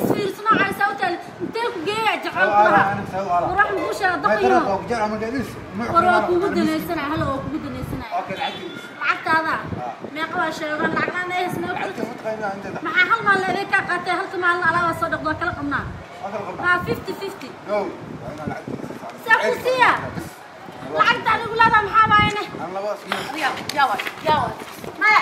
Isfiirsano caysa u taal intee ku geeya jacayl kulaha. Warax muxuu sheegay daqayo. War waa kugu danaysanaya, hal waa kugu danaysanaya. Lacagtaada meeqa waa sheegan lacagna ay isna maxaa hal maalin adeeg ka qaatay, halka maalin alaaba soo dhaqdo kala qabnaa. Ha 50-50. Saa ku siiya lacagta anigu leedahay maxaa waayane? Maya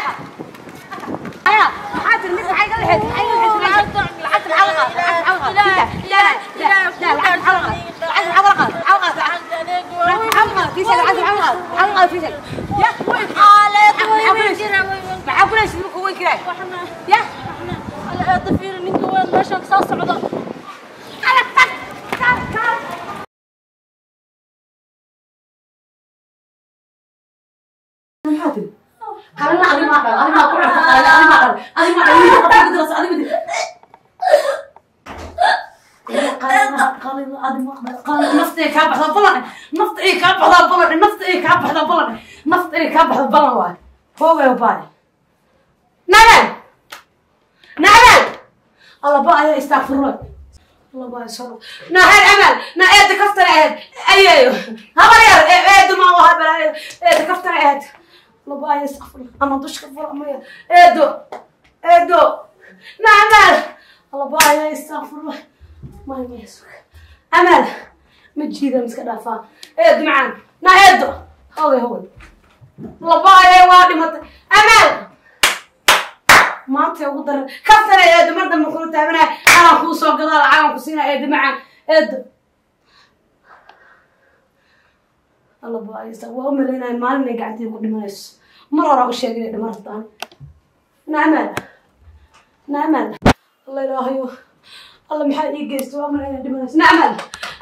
aya maxaa tiri mid maxay ka lahayd maxay ka lahayd lacagta maxaa la qaaday lacagta maxaa la qaaday la la la lacagta maxaa la qaaday lacagta maxaa la qaaday maxaa la qaaday maxaa la qaaday fiisha lacagta maxaa la qaaday maxaa la qaaday fiisha ya maxaa ku leeyahay markuu weyn kiray ya Ala fiir ninka weyn meeshan soo socdo. Ala tag tag tag. Maxaa tiri qalin adi ma dhal adi ma ku cunta qalin adi ma dhal adi ma dhal wiilka qabta ku dirasa adi ma qalin adi ma dhal qalin nafta ay kaa baxda balan nafta ay kaa baxda balan nafta ay kaa baxda balan nafta ay kaa baxda balan waay hoogay baay nacmal nacmal الله بقى يا استغفر الله الله بقى يسر نهار امل نا ايد كفتر ايد ايوه هبر يا ايد ما هو هبر ايد كفتر ايد الله بقى يستغفر انا دوش كفر امي ايدو ايدو نعمل الله بقى يستغفر الله ما يمسك امل مجيده مسك دافا ايد معان نا ايدو هو هو الله بقى يا وادي مت امل maanta ugu daran kaftana eedo mar dambe kula taabanaya anaa kuu soo gadaa lacagan ku siinaya eedo macaan eedo alla baaysa waa u malaynaya maalin ay gacanteeda ku dhimanayso mar horaa u sheegay inay dhiman rabtaan nacmal nacmal alla ilaahayo alla maxaa ii geysta waa u malaynaya inay dhimanayso nacmal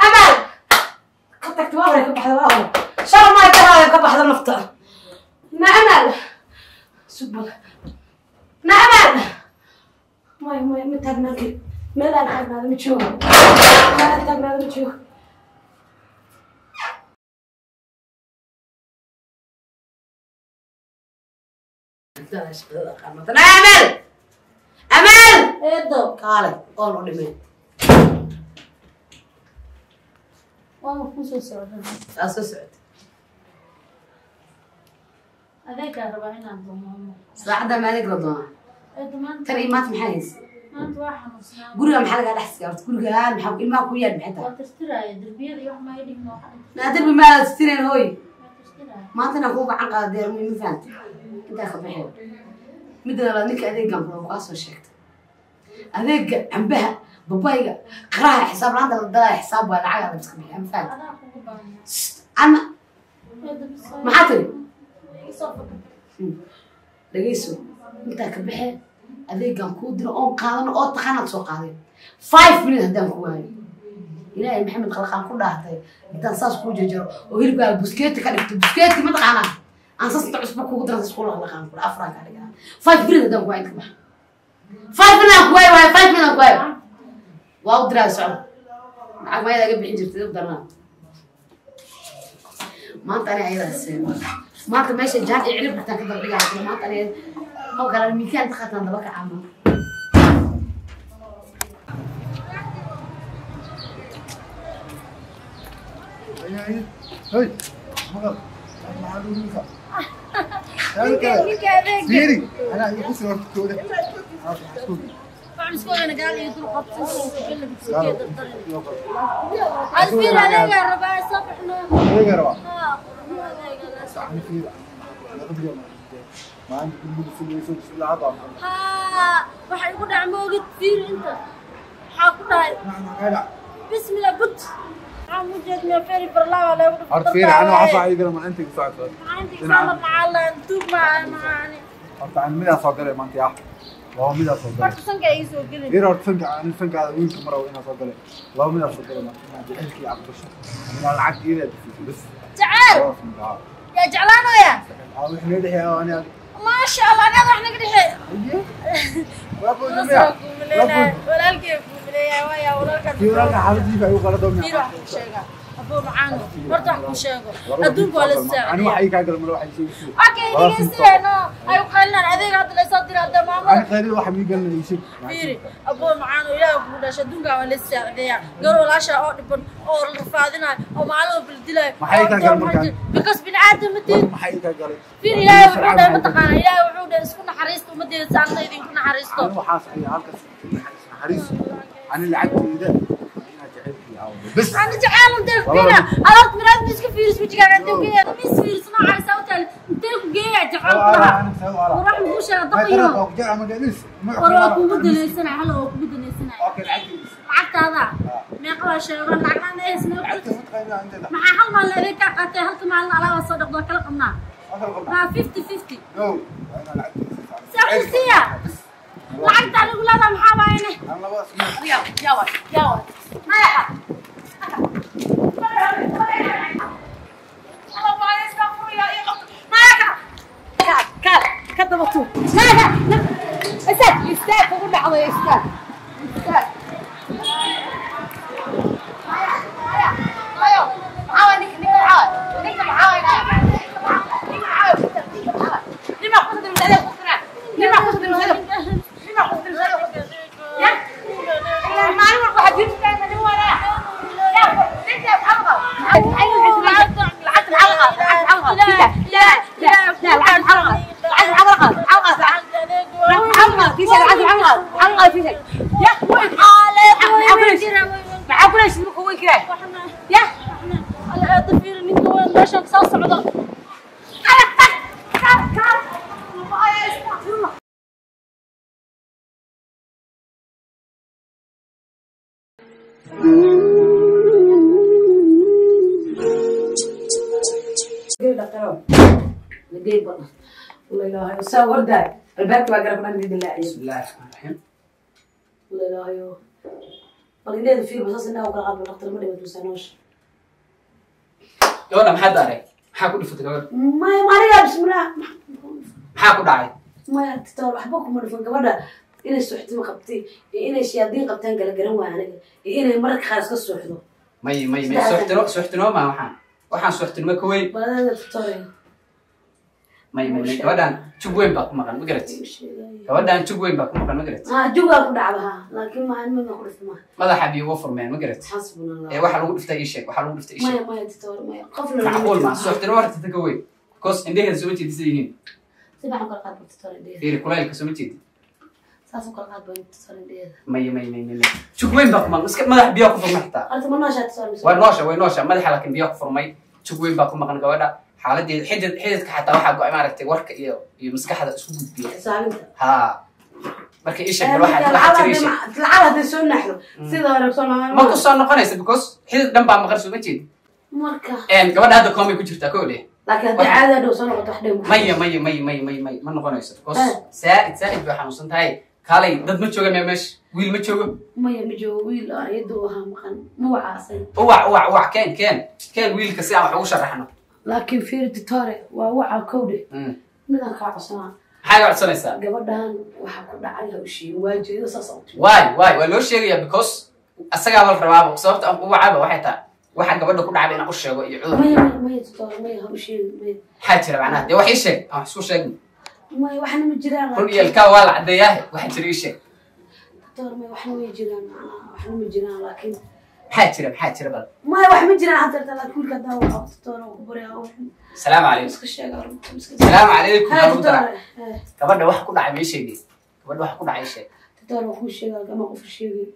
amal ka tagta waa hore ka baxda waa hore shala maay ka ka baxda nafta nacmal sugbal نعمل ماي ماي متى ناكل ما لا نحب هذا متشوه ما لا نحب هذا متشوه. أمل أمل إيدو قالت أول ودمين والله كوسو سعود أسو سعود adeeg aan rabaa inaan doono. Saacadda ma adeeg la doonaa? Eedo maanta Tan iyo maanta maxaa haysa? Maanta waa xanuunsanaa. Guriga maxaa lagaa dhex siiya horta? Gurigaan maxaa ilmaha ku yaal maxay tahay? Waa tirtiraaya derbiyada iyo wax ma ii dhigno waxa dhan. Naa derbi maa la tirtireen hooy. Waa tirtiraaya. Maanta inaan kuu gacan qaado diyaar muhiim ma fahantay? Intaa ka baxee. Midda labaad ninka adeeggan kula kaa soo sheegtay. Adeegga cambaha, babayga, qaraha xisaab la'aanta la dalaya xisaab waa lacag la iska bixiyaa ma fahantay? Adaa kugu baahan. Ama Eedo bis. Maxaa tiri? Iga soo fakatay. Dhageyso intaa ka baxee adeegan kuu diro oon qaadano oo taqaanaad soo qaaday 5 minutes haddaan ku waayo ilaahay maxamed qalqaan ku dhaahtay intaan saas kuu jajaro oo hilibkaaga buskeeti ka dhigto buskeeti ma taqaanaa aan saas inta cusbo kugu diran saas kuu laqlaqaan kula afraan kaa dhiganaa 5 minutes haddaan ku waayo inta ka baxa 5 minutes aan ku waayo waayo 5 minutes aan ku waayo waa u diraa socdo lacag ma ayadaa iga bixin jirtay u darnaa maanta ani ayadaa seen maanta meesha jaan iyo cirib dhigtaan ka daba dhigaa maanta ani ma garan mikaan taqataan daba kacaa maanta. Hey, maqal. Maxaa lagu yidhi? Ninka ninka adeeg. Fiiri, anaa igu soo hortooda. Waxaan isku ogaanay gaal iyo dul qabto inuu ku gela buskeeda darin. Hal fiir adeeg aan rabaa soo baxno. Adeeg rabaa. Haa, adeeg la soo. Ani fiiri. Maanta guriga sugayso bisla hada. Haa, waxa igu dhac moogid fiir inta. Waxaa ku dhahay Maxaa dhac? Bismillah but. Waxaan u jeednaa feeri barlaa lagu dhufto. Horta fiiri, ana waxa soo igala ma inta ku socdo. Maxaa inta soo macallan tuug ma maani. Horta aan midaa soo galay maanta yaa. Laba midaa soo galay. Horta sanka ay soo gelin. Fiiri horta sanka aan sanka wiilka maraw inaa soo galay. Laba midaa soo galay maanta inaa jacaylkii aqbasho. Inaa lacag iida bisiiso bas. Jacayl. Yaa jeclaanaya. Aa wixii noo dhexeeya oo aniga. ما شاء الله أنا راح نقدح. walaalkay kuumileeyaa waaya walaalka. Walaalka xaaladiisa ayuu qalado miyaa. Fiir wax ku sheega. Abuu macaano horta wax ku sheego. Adduunka waa la Ani saacideeyaa. waxa ii kaa gala malo waxa ii sheegayso. Okay, dhegeystayaano ay u qaylinaan adeeg hadda la soo diray hadda maamada. Ani qayli waxa mii galna ii sheeg. Fiiri abuu macaano ilaah kugu dhashay adduunka waa la saacideeyaa gabar walaasha oo dhiban oo la rafaadinayo oo maalin walba la dilayo Maxay ka galan markaan? Because bini'aadam ma tihin. Maxay ka galay? Fiir, Ilaahay wuxuu dhahay, mataqaanaa, Ilaahay wuxuu dhahay isku naxariisto ummaddeeda si Alla idinku naxariisto. Ani waxaas ayaa halkaas naxariis ani lacagteyda inaad jacaylkii aawdo bas. Ana jecel intee ku geeya alaabta miraad ma iska fiiris wejigaaga intee ku geeya ma is fiiris noocaysa u taal intee ku geeya jecel ku lahaa. War waxaan kuu sheega daqayo. War waa kugu danaysanaya, hal waa kugu danaysanaya. Lacagtaada meeqa waa sheegan lacagtaan ma haysna. Maxaa hal maalin adeeg kaa qaatay, halka maalin alaaba soo dhaqdo waa kala qabnaa. Waa 50-50. Saa ku siiya lacagta anigu leedahay maxaa waayane? Yaa yaa yaa maya. Istaag kugu dhacday, istaag, istaag. Ninka weyn meeshaan soo socdo. Saa wardaay albaabka waa garab dhan dilaaciye. بسم الله الرحمن الرحيم. Ilaahayo, bal indheeda fiir basaas indhaha u kala qaadba, dhaqtar ma dhimato sanoosh. Gabadha maxaa daaray? Maxaa ku dhifatay gabadha? Maya, anigaa bismillah. Maxaa ku dhacay? Maya titoor, waxba kuma dhufan gabadha. Inay suuxtimo qabtay iyo inay shayaadiin qabtaan kala garan waaya aniga, iyo inay mararka qaar iska suuxdo. May may may, suuxtino suuxtino ma waxaan suuxtinimo ka weyn. Baladaada titoore. May may may, gabadhan jug weyn baa ku maqan, ma garat? Gabadhan jug weyn baa ku maqan, ma garat? Ha, jugaa ku dhacda ha, laakiin ma ma ku dhufta ma. Madaxa biyo uga furmeen, ma garat? Xasbuna Allah. Ee waxa lagu dhiftay ii sheeg, waxa lagu dhiftay ii maya sheeg. Maya titoore, maya, qofna Macquul ma suuxtinimo horta ta ka weyn, because indhaheeda soo ma jeedisa yihiin. Si fiican u kala qaad bal titoore indheheeda. Fiiri kulaylka, soo ma jeedi? Saas u kala qaad bal titoore indheheeda. May may may may may, jug weyn baa ku maqan, iska madax biyaa ku furmay xitaa. Horta ma nooshaa titoore mise? Way noosha, way noosha, madaxa laakiin biyaa ku furmay. Jug weyn baa ku maqan gabadha, xaaladeeda xidid xididka xataa waxaa go'ay maaragtay warka iyo maskaxda isku gudbiya. Xisaabinta. Ha, marka ii sheeg bal waxa jira ii sheeg. Lacag hadday soo naxdo sida hore soo Ma ku soo noqonaysa because xidid dhan baa maqan, soo ma jeedi? Marka gabadha hadda koomay ku jirtaa kow dheh. Laakiin haddii caadi dhow soo noqoto wax dhew. Maya maya maya maya maya maya, ma noqonayso because saa'id saa'id bay xanuunsan tahay. Kaalay, dad ma jooga meesha? Wiil ma joogo? Maya, ma joogo wiil oo iyadu ahaa maqan, ma wacaasay. Uwac uwac uwac, keen keen keen wiilka si aan wax ugu sharaxno. Laakiin fiiri titore, waa waca kowdhe. Midaan kaa codsanaa. Maxaa iga codsanaysaa? Gabadhan waxa ku dhacay ha u sheegin, waa jeedo saas u timi. Waay waay, waa loo sheegayaa because asagaaba la rabaaba. Sababta aan ugu wacaba waxay tahay waxa gabadha ku dhacba inaan u sheego iyo cudur. Maya maya maya titore, maya, ha u sheegin, maya. Maxaa jira macnaha? Dee wax ii sheeg aan wax isku sheegno. Maya, waxna ma jiraan. Run iyo ilkaa waa la caddeeyaahe, waxa jira ii sheeg. Titore, maya, waxna way jiraan macnaha, waxna ma jiraan laakiin. Maxaa jira? Maxaa jira bal? Maya, wax ma jiraan hadda laakiin wiilka haddaa waxa titore ku baryaa Salaamu calaykum. Iska sheega runta iska. Salaamu calaykum. Haa. Haa, lagu daraa. Titore. Gabadha wax ku dhacay ma ii sheegay? Gabadha wax ku dhacay ii sheeg. Titore, waa kuu sheegaa ama qof sheegay.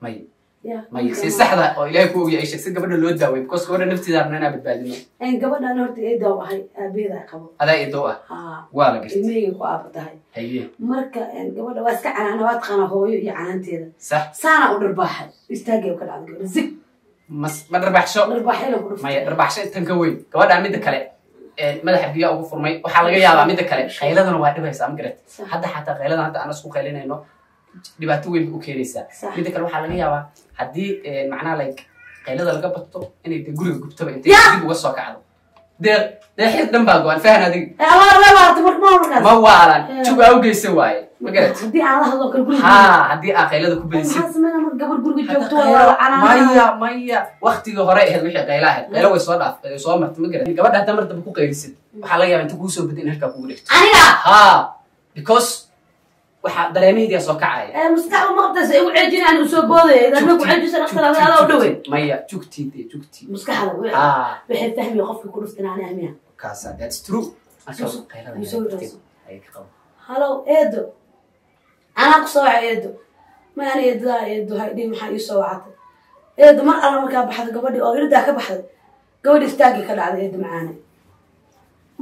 May. Ya. May, si saxda oo Ilaahay ku ogyahay ii sheeg si gabadha loo daaweeyo, because gabadha nafteeda rabna inaan badbaadino. Gabadhan horta eedaa ahay, aabeeda ay qabo. Adaa idoo ah? Haa. Waa la gartay. Ilmahayga ku aaba tahay. Haye. Marka gabadha waa iska canaana, waa taqaanaa hooyo iyo canaanteeda. Sax. Saana u dharbaaxay, istaagay ka dhacday gabadha zig. Mas ma dharbaxsho? Dharbaaxayna ku dhuftay. Maya, dharbaxsho intan ka weyn gabadhaan. Midda kale madaxa biyaa ugu furmay. Waxaa laga yaabaa midda kale qayladana waa dhibaysaa, ma garat? Sax. Hadda xataa qayladan hadda aan isku qaylinayno dhibaato weyn bay u keenaysaa. Sax. Midda kale waxaa laga yaabaa haddii macnaha like qaylada laga bato inay dee guriga gubtaba intay Ya! dib uga soo kacdo. Dee xid dhan baa go-an, fahan adiga. Allah la waarta marka ma markaas. Ma waalan. Eh. Jug aa u geysan waaye, ma garat? Haddii aan la hadlo kale guriga. Haa, haddii aa qaylada ku badisid. Maxaa sameynaa marka gabar guriga joogto waa la canaanaa? Maya maya, waktigii hore ahayd wixii qayla ahayd, qaylo way soo dhaaf way soo martay, ma garat? Gabadha haddaa mar dambe ku qaylisid waxaa laga yaabaa inta kugu soo bada in halkaa kugu dhigto. Aniga? Ha, because Waxa dareemaheedii soo kacaya. Maskax uma qabtaysa igu ceejin aan usoo boodaya idan ku ceejisan dhakhtar adaa u dhawey. Maya jugtii dee jugtii. Maskaxda waxay fahmi qofka ku dhuftan aan ahmiya. Kaasa that's true. Asoo qaylada. Ay ka qabo. Hello eedo. Ana ku soo wacay eedo. Ma ana eedo eedo hay dhii maxaa ii soo wacatay. Eedo mar alla markaa baxday gabadhii oo irdaa ka baxday. Gabadhii istaagii ka dhacday eedo macaane.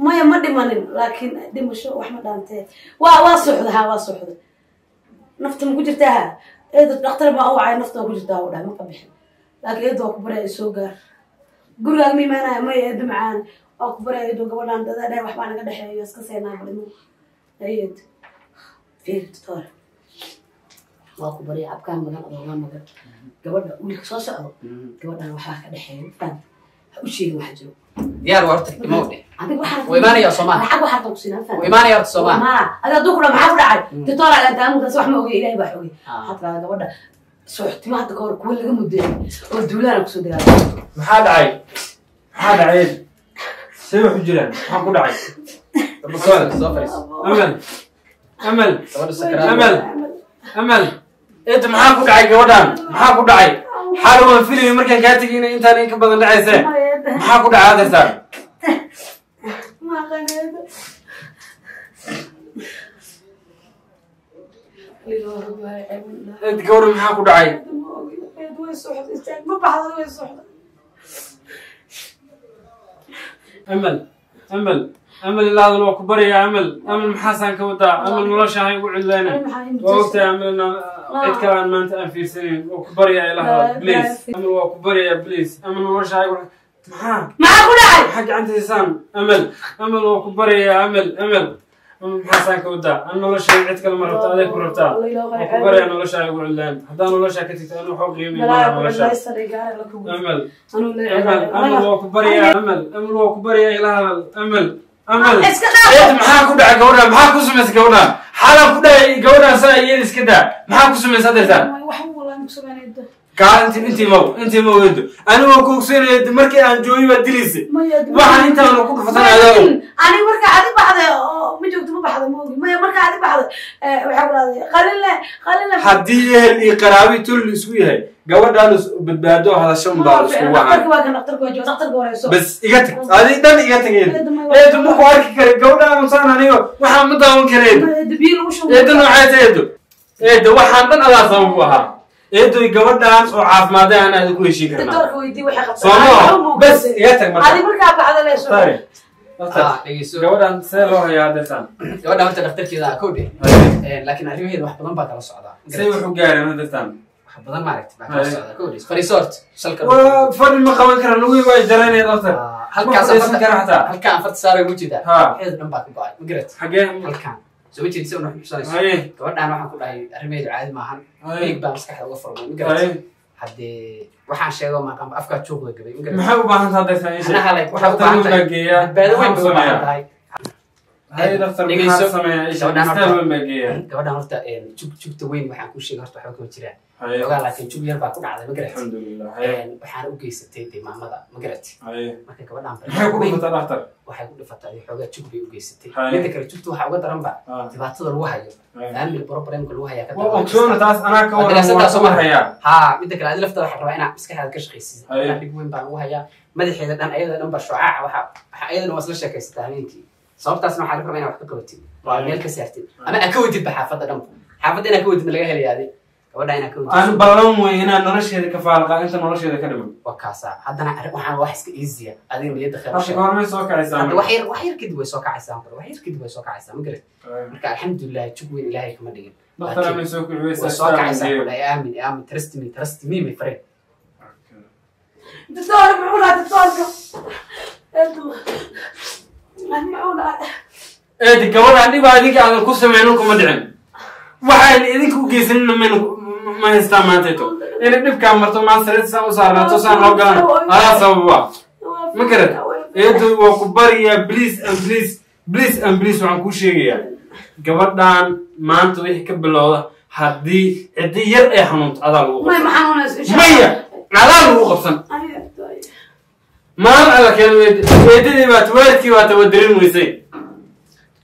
Maya ma dhimanin laakiin dhimasho wax ma dhaantee. Waa socda waa socda. Nafta ma ku jirtaa eedo dhakhtar baa u wacay nafta ku jirtaa u dhahay ma ka bixin. Laakiin eedo waa ku baray soo gaar. Gurigaaga ma imaanaya maya eedo macaan waa ku baray eedo gabadhaan dadaa dhahay waxbaa naga dhexeeyo iska seenaa balimo. Eedo fiir tutor. Waa ku baray abkaan magan adoogaa magan. Gabadha wiilka soo socdo gabadhaan waxbaa ka dhexeeyo faan. Ha u sheegin waxa jiro. Diyaar waa horta imow dheh. Adiga waxaa Way imaanaya Soomaali. Lacag waxaa ku siinaa faan. Way imaanaya horta Soomaali. Ma adiga hadduu ku dhaco maxaa ku dhacay? Tutor aan taamu taas wax ma ogey Ilaahay baa ogey. Hatta gabadha suuxtimo hadda ka hor kuwa laga mudeeyay oo duulaan ku soo dagaalay. Maxaa dhacay? Maxaa dhacay? See wax u jiraan? Maxaa ku dhacay? Soo fariiso. Amal. Amal. Gabadha sakaraad. Amal. Amal. Eedo maxaa ku dhacay gabadhan? Maxaa ku dhacay? Xaal waan filayay markaan kaa tegay inay intaan in ka badan dhacayseen. Maxaa ku dhacay adeertaan? Ma aqaan eedo. Eed gabadha maxaa ku dhacay? Eedo way socday istaag ma baxdo way socday. Amal. Amal. Amal ilaa hadal waa ku baraya Amal. Amal maxaasaan ka wadaa? Amal nolosha hay ugu cidlayna. Waa ogtahay Amal inaan cid kale aan maanta aan fiirsanayn. Waa ku baraya ilaa hadal please. Amal waa ku baraya please. Amal nolosha hay ugu maxaa? Maxaa ku dhacay? Maxaa gacanta haysaan? Amal. Amal waa ku baraya Amal. Amal. Amal maxaasaan ka wadaa? Aan nolosha cid kale ma rabta adeeg ku rabtaa. Waa ku baraya nolosha hay ugu cidlayn. Haddaan nolosha ka tagto anuu waxu qiimeyn malaha nolosha. Amal. Amal. Amal waa ku baraya Amal. Amal waa ku baraya ilaa hadal. Amal. Amal. Iska dhaaf. Eed maxaa ku dhacay gabadha? Maxaa ku samaysay gabadha? Xaalaan ku dhacay gabadha saa iyada iska daa. Maxaa ku samaysay adeertaan? Wax walaa ku sameynaydo. Kaa intii maw eedo. Anigu waan ku ogsoonayay markii aan joogay baad dilaysay. Waxaan intaan ku dhufatana adaa og. Aniga markaa adig baxday oo ma joogto ma baxdo ma ogi. Maya markaa adig baxday waxaa ku dhahday qalile qalile. Haddii ehel iyo qaraabi tul isku yahay gabadhaan badbaado hadasho un baa isku wacan. Dhakhtarka waa kan dhakhtarka waa jooga dhakhtarka wareyso. Bas iga tag. Adi dhan iga tag eedo. Eedo ma ku arki kare gabadhaan saan aniga waxaan ma daawan kareen. Eedo biyo lagu shubo. Eedo noocee tahay eedo? Eedo waxaan dhan adaa sabab u ahaa. Eedo gabadhaan oo caafimaad aan aad ku heshiin karnaa. Dhakhtarka weydii waxay qabtaa. Soomaa bas iga tag marka. Adi markaa baxda leeso. Tari. Dhegeyso. Gabadhaan see loo hayaa adeertaan? Gabadha horta dhakhtarkeeda kow dheh. Laakiin arrimaheeda wax badan baa kala socdaa. See wax u gaareen adeertaan? Wax badan maaragtay baa kala socdaa kow dheh. Fariiso horta salka. Waa fadhi ma qaban karaan lugihii waa jaranaya dhakhtar. Halkaas Ma fadhiisan kara xataa. Halkaan farta saaray ugu jeedaa. Ha. Xeed dhan baa ka go'ay. Ma garat? Xagee? Halkaan. Soo ma jeedid si una xusuusanayso. Haye. Gabadhaan waxaan ku dhahay arrimaheedu caadi maahan. Haye. Dhiig baa maskaxda uga furmay. Ma garat? Haye. Haddee waxaan sheego maaqaan afkaa juuqda gabay. Ma garat? Maxay u baahan tahay adeertaan ii sheeg? Anaha like waxay u Dhakhtar baahan weyn tahay. baa geeyaa. Badbaado weyn Maxaa bay u baahan sameeyaa? tahay. Haye dhakhtar Dhegeyso. maxaa sameeyaa ii sheeg? Gabadhaan Isbitaal horta weyn baa geeyaa. gabadhaan horta jugta weyn waxaan kuu sheegay horta waxba kama jiraan. Haye. Xogaa laakiin jug yar baa ku dhacday ma garat? Alxamdulillah. Haye. Waxaana u geysatay dee maamada ma garat? Haye. Marka gabadhaan Maxay ku dhufataa dhakhtar? Waxay ku dhifatay xoogaa jug bay u geysatay. Haye. Midda kale jugta waxaa uga daran ba Ah. dhibaatada lagu hayo. Haye. Family problemka lagu hayaa ka Waa ogsoona taas anaa ka Waa waran daraasaddaa waan soo ku maha. hayaa. Haa, midda kale adi laftaada waxaa rabaa inaad maskaxdaada ka shaqaysid. Haye. Gabadhaan dhib weyn baa lagu hayaa. Madaxeeda dhan ayada dhan baa shucaaca waxa ayadana waa isla sheekaysataa habeenkii. Sababtaasna waxaa laga rabaa inaad wax ka qabatid. Oo aad meel ka saartid. Ama aad ka wadidba xaafadda dhanba. Xaafadda inaad ka wadidna laga helayaa adi. Gabadha inaad ka wadid. Aan ballan wey inaan nolosheeda ka faalqa inta nolosheeda ka dhiman. Waa kaasaa. Haddana waxaan wax iska easy ah. Adiga niyadda khayr u Horta sheeg. goormay soo kacaysaa Hadda marka? wax yar kadib way soo kacaysaa marka. Wax yar kadib way soo kacaysaa ma garat? Marka alxamdulillah jug weyn Ilaahay kama dhigin. Dhakhtar amay soo kici weysaa Way soo isbitaal kacaysaa geeyo. ku dhahay aamin aamin trust me trust me my friend. Doctor muxuu dhahay doctorka? Eedo muxuu dhahay? Eed gabadhaan dhib adinka aadan ku sameynin kuma dhicin. Waxaan idinka u geysanina maynu ma haystaan maantayto. Inay dhibkaa marto maanta sariirta saan u saarnaato saan loo galan adaa sabab u ah. Ma garat? Eedo waa ku baryaa please and please please and please waxaan kuu sheegayaa. Gabadhaan maanta wixii ka bilowda haddii ciddi yar ay xanuunto adaa lagu Maya qabsan. ma xanuunayso insha Allah. Maya adaa lagu qabsan. Ay, Maalin alla keen eedadii baad waalidkii baad wadarin weysay.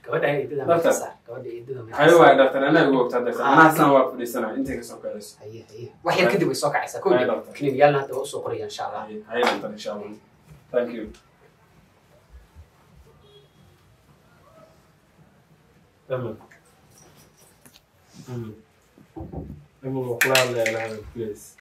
Gabadha eedada ma Dhakhtar. ka saar. Gabadha eedada Haye waay dhaktar, anaa igu ogtaa dhaktar, anaa san waa fadhiisanaa intay kasoo kacayso. Haye haye, wax yar kadib way soo kacaysaa. Haye, Kowdhe doctor. Kiniinyaalna hadda waa usoo qoraya insha Allah. Haye haye dhaktar, insha Allah, thank you. Amal, Amal, Amal, waa kula hadlayaa, la hadal please.